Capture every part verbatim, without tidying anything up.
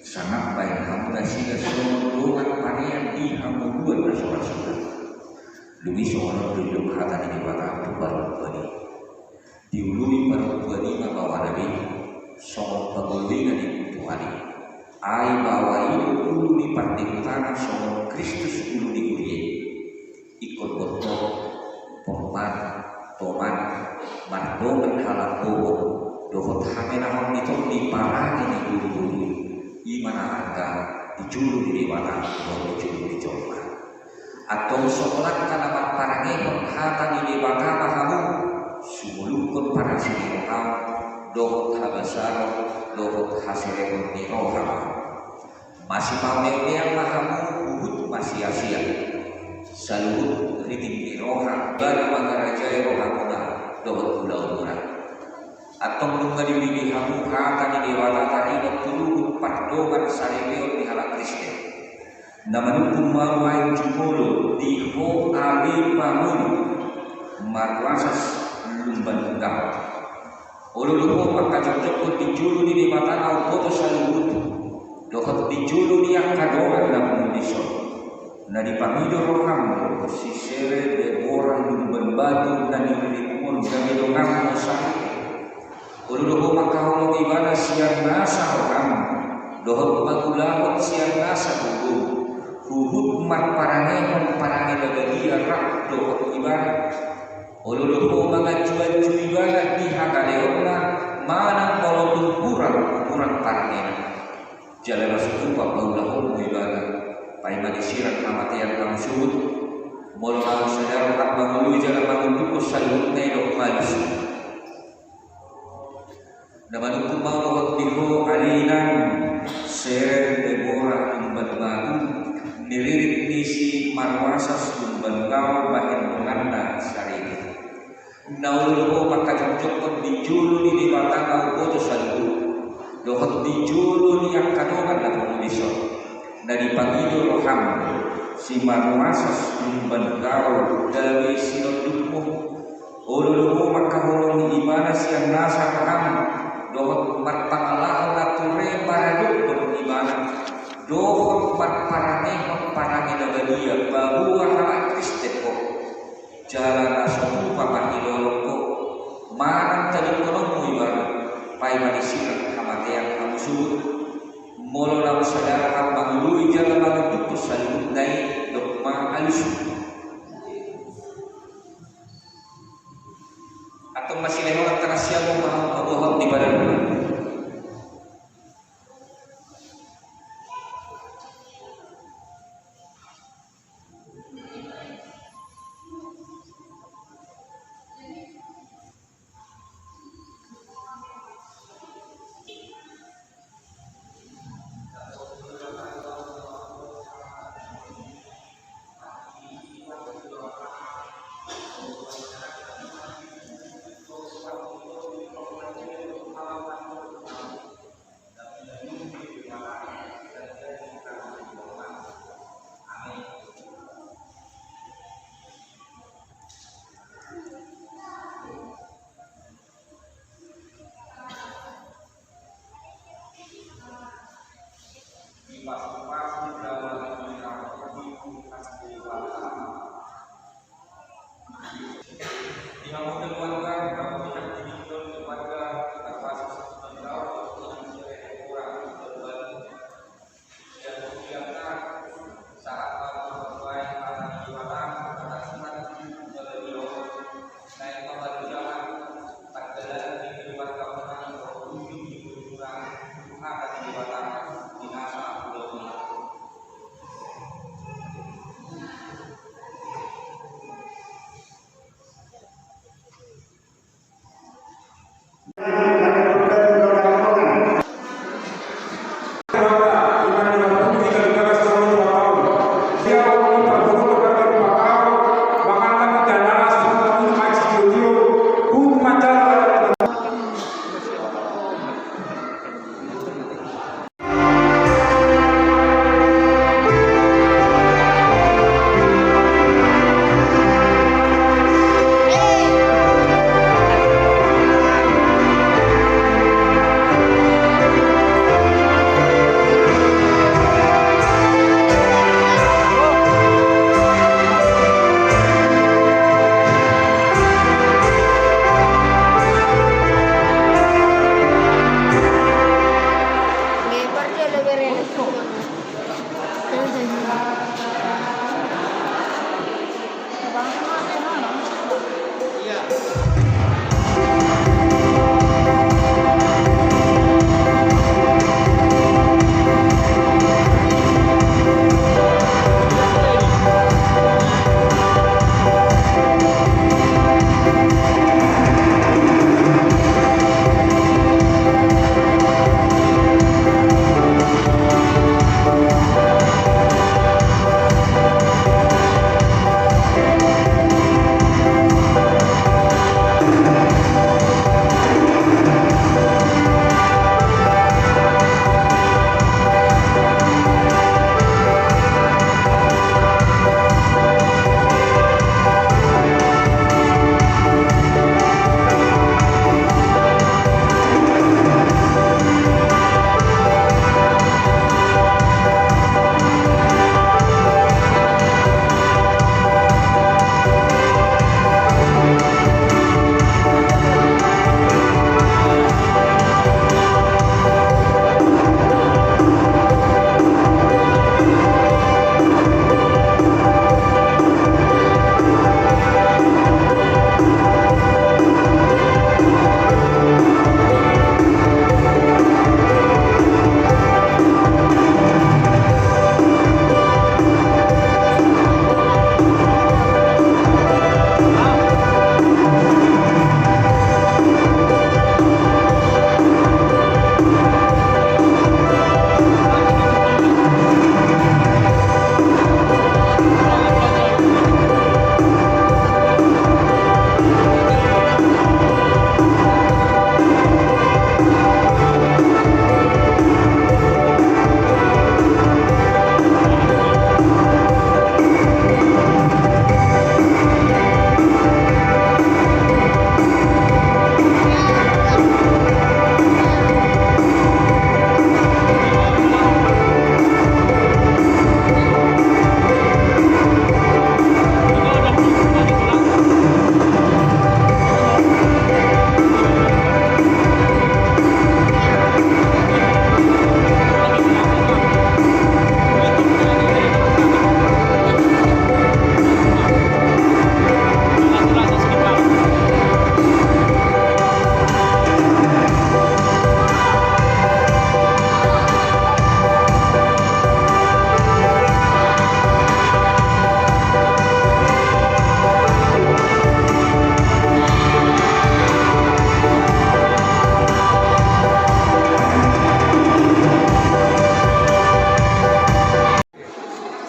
Sangap baen hamu nasida songon dongan panean di hangoluan na so ra suda. Dung i songon on do didok hata ni Debata tu parompuan i. Diului parompuan i ma baoana be songon pangoluina ni Tuhan i. Ai baoa i do ulu ni pardebutanna songon Kristus ulu ni huria i. Ingkon boto, porman, toman, mardongan halambohon dohot hamenahon ni tondi parange ni boruboru i. I ma na arga di jolo ni Debata dohot di jolo ni jolma. Antong songon angka na marparangehon hata ni Debata ma hamu, sumuluhon parasi ni roham dohot habasaron dohot haserepon ni roha ma. Masipameamean ma hamu, huhut masiasian. Saluhut riting ni roha, Ibana mangarajai rohamuna dohot ulaonmuna. Antong nunga diulidi hamu hata ni Debata taringot tu luhut pardongansaripeon ni halak Kristen. Na manungkun ma ahu jumolo di ho ale pangolu, marwasas lumban gaol. Olo do ho mangkajongjonghon di jolo ni Debata na umboto saluhut, dohot di jolo ni angka dongan na pungu dison. Na dipangido roham do si Sere Debora Lumban Batu na niriritmon gabe donganmu sahit. Olo do ho mangkaholongi Ibana sian nasa roham, dohot mangulahon sian nasa gogo, huhut marparangehon parange na badia rap dohot Ibana. Olo do ho manganjuanju Ibana di hagaleonna, manang molo tung hurang, hurang parangena. Jala na so tupa paulahonmu Ibana, paima disirang hamatean hamu sogot. Molo naung sada roham mangoloi jala mangundukhon saluhutna i, dok ma alusmu. Na manungkun ma ahu dohot di ho ale inang, Sere Debora Lumban Batu, niririt ni si Marwasas Lumban Gaol bahen donganna saripe. Na olo do ho mangkajongjonghon di jolo ni Debata na umboto saluhut, dohot di jolo ni angka dongan na pungu dison. Na dipangido roham si Marwasas Lumban Gaol gabe sinondukmu. Olo do ho mangkaholongi Ibana sian nasa roham, dohot marpangalaho na ture paradokhon Ibana, dohot marparangehon parange na badia paboa halak Kristen ho. Jala na so tupa mangilolong ho, manang tadingkononmu Ibana, paima disirang hamatean hamu sogot. Molo naung sada roham mangoloi jala mangundukhon saluhutna i, dok ma alusmu. Antong masilehonan tangan siamun ma hamu paboahon di badanmuna.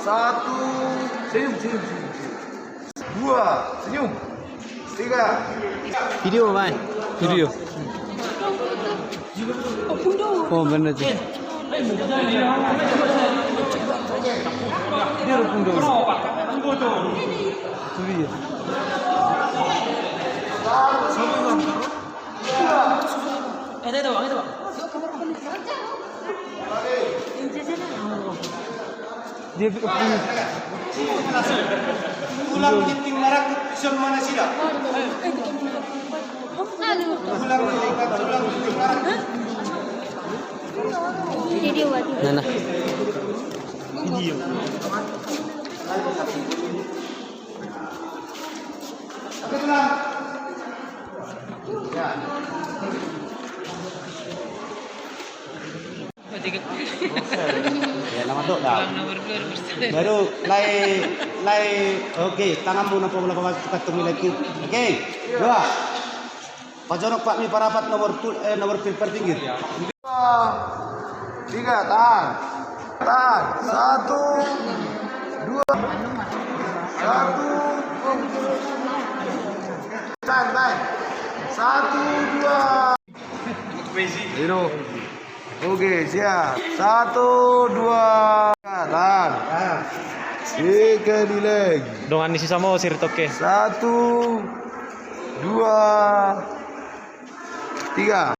Satu, senyum, senyum, senyum, senyum. Dua, senyum. Tiga. Video, Bang. Video. Oh, bener tuh. Dia udah pundur. Itu dia. Eh, itu, Bang, itu, Bang. Dia tulang ginting marangkup, ison ma nasida. Tulang ginting, tulang ginting marangkup. Nah, nah. Video. Ya, nama tu dah. Baru, lai, lai, oke, tanganmu nampak bola pakai tukar tunggu lagi. Oke, dua. Pajonok, Pak, mi parapat nomor tu, eh, nomor pil pertinggir. Dua, tiga, tahan. Tahan. Satu, dua, satu. Tahan, tahan. Satu, dua. Ino. Oke, siap. Satu, dua. Tahan. Sekali lagi. Dongan ni si Samosir, oke. Satu, dua, tiga.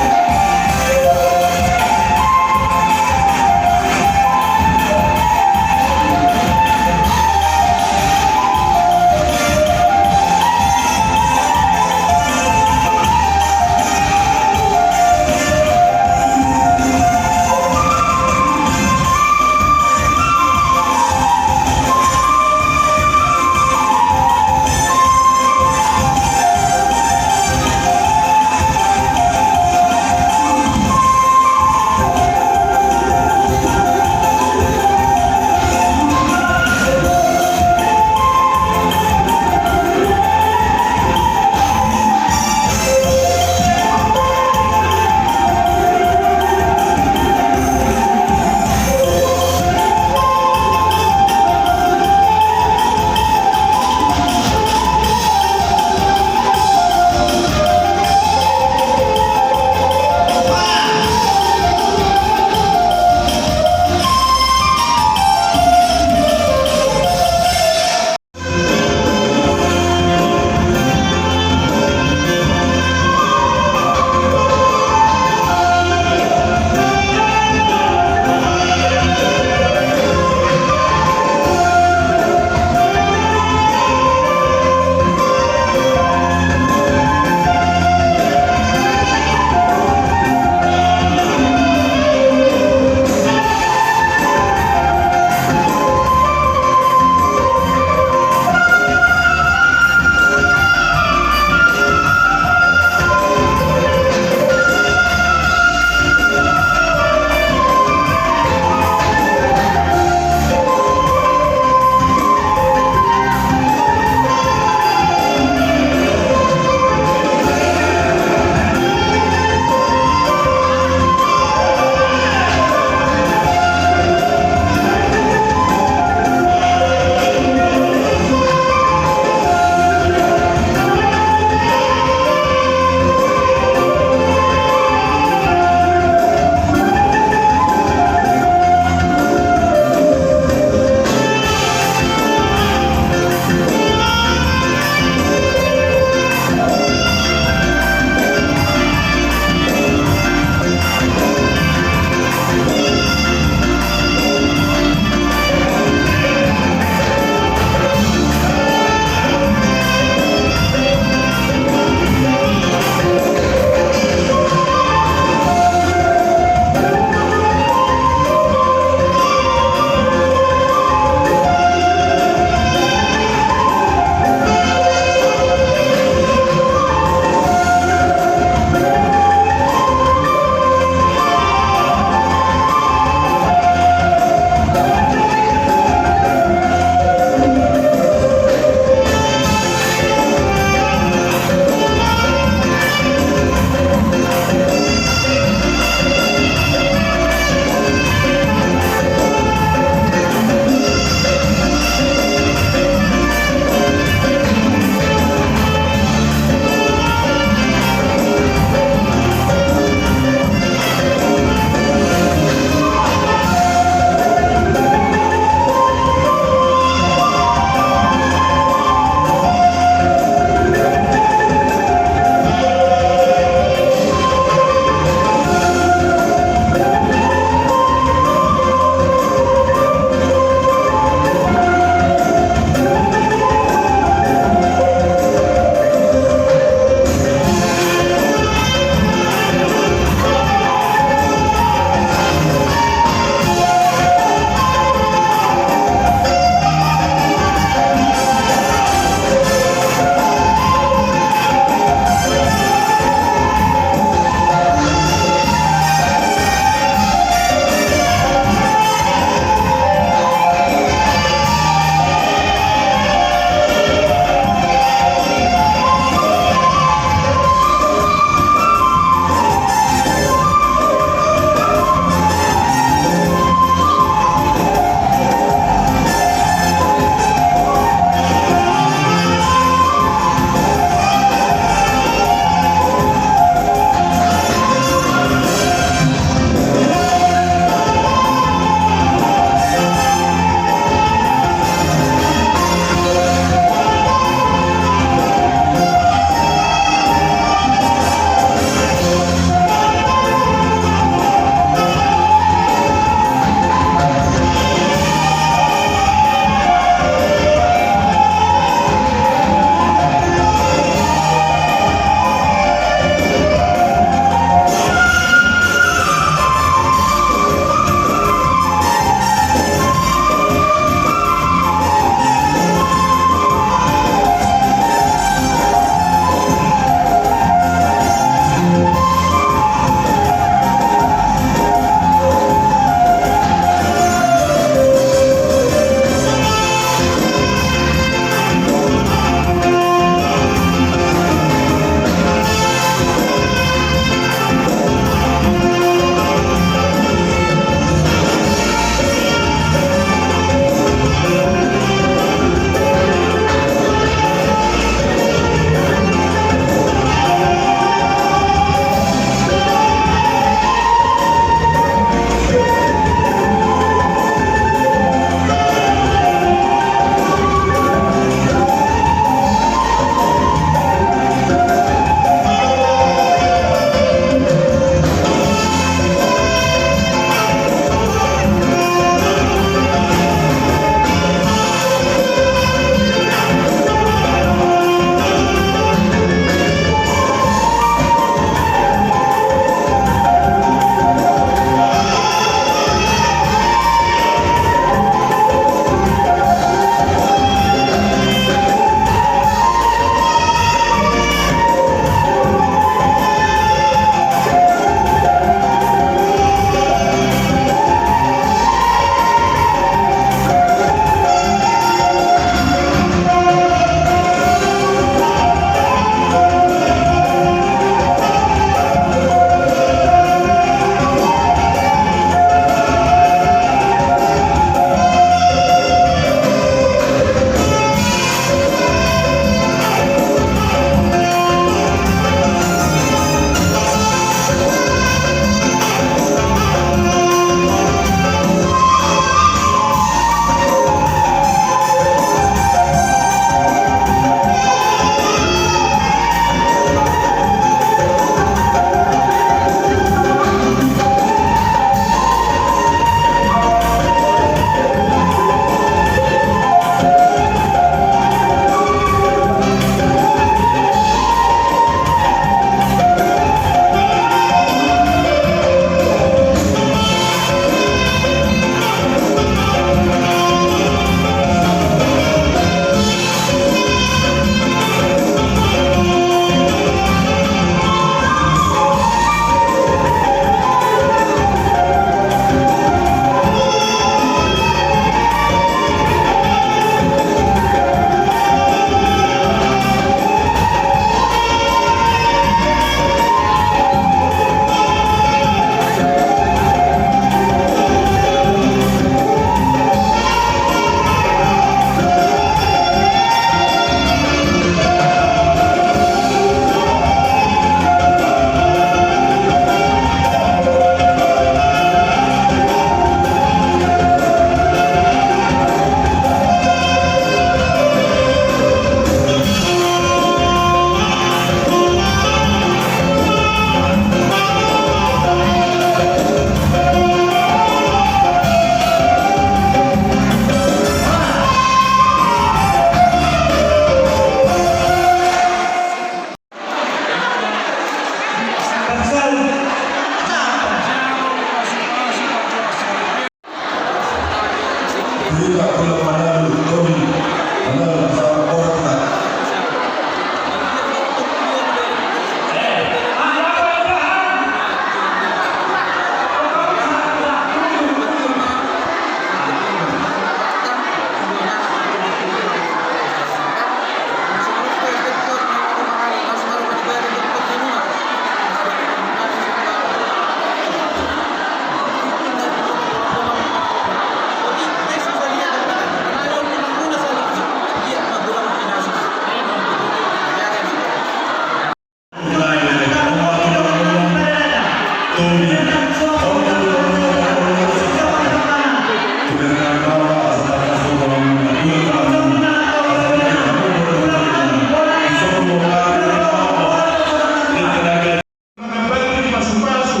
Mangambangi pasupasu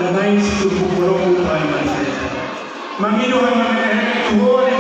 na naeng situmbuk bolongku, Tuhan. Mangido hami, mangido hami tu Ho,